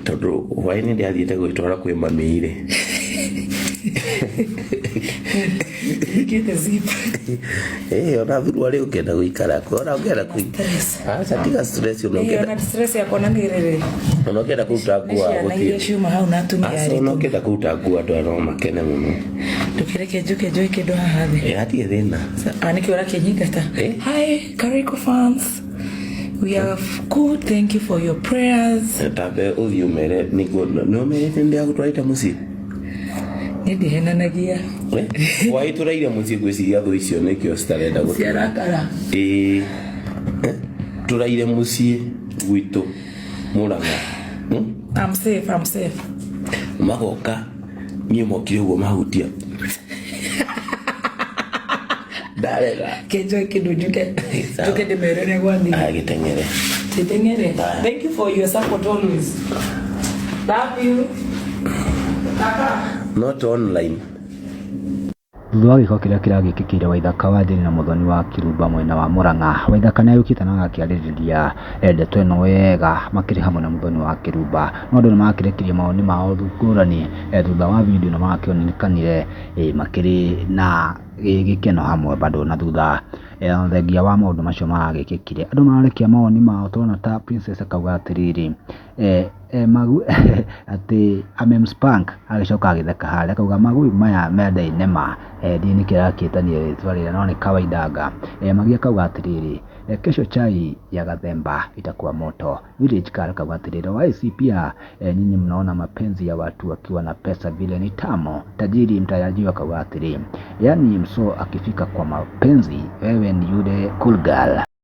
Tondũ hwaĩ-inĩ ndĩrathiĩte gwĩtwara kwĩ mami rĩ. Hingĩte zip. Ĩĩ ona thuruarĩ ũngĩenda gũikara kuo ona ũngĩenda kũ Stress. Aca tiga stress ona Ĩĩ, ũngĩenda ona stress yakwa na nĩ rĩrĩ. ona ũngĩenda kũruta Nĩ nguo ciana iria gũtirĩ. ciuma hau na atumia Aca ona aritũ. ũngĩenda kũruta nguo andũ aya no makene mũno. Ndũkĩreke njũke njoe kĩndũ haha thĩ. Ĩ hatirĩ thĩna. Ah, nĩkĩo ũrakĩnyingata. Eh? Hi, Kariko fans. We are good. Thank you for your prayers. Tambe ũthiĩ ũmere nĩguo nĩ ũmerĩte nĩ ndĩragũtwarĩte mũciĩ. Niĩ ndihenanagia. Hwaĩ tũraire mũciĩ ngwĩciria thũ icio nĩkĩo citarenda gũtũ. Ciarakara. Ĩĩ. Tũraire mũciĩ gwitũ Mũrang'a. I'm safe, I'm safe. Magoka niĩ mokire ũguo mahutia. Ndarega. Kenjoe kĩndũ njuke. Sawa. Njuke ndĩmere ũrĩa gwathiĩ. Agĩteng'ere. Titeng'ere. Bye. Thank you for your support always. Love you. Kaka. Not online. Thutha wa gĩko kĩrĩa kĩragĩkĩkĩire Waithaka wa Njeri na Mũthoni wa Kĩrumba mwena wa Mũrang'a, Waithaka nĩagĩũkĩte na agakĩarĩrĩria ndeto ĩno wega makĩrĩ hamwe na Mũthoni wa Kĩrumba. No andũ nĩmarakĩrekirie mawoni mao ngũrani thutha wa video ĩno marakĩonekanire makĩrĩ na gĩkeno hamwe bado na thutha thengia wa maũndũ macio maragĩkĩkire. Andũ mararekia mawoni mao tũrona ta Princess akauga atĩrĩrĩ, atĩ amemspank agĩcoka agĩtheka harĩa akauga magui maya mendaine ma, ndiũĩ nĩkĩ arakĩtania rĩtwa rĩrĩa no nĩ kawaidanga. Magi akauga atĩrĩrĩ, kesho chai ya Gathemba itakuwa moto. Village Car akauga atĩrĩrĩ, YC pia nyinyi mnaona mapenzi ya watu wakiwa na pesa vile ni tamu. Tajiri mtarajiwa akauga atĩrĩ, yani mso akifika kwa mapenzi wewe ni yule cool girl.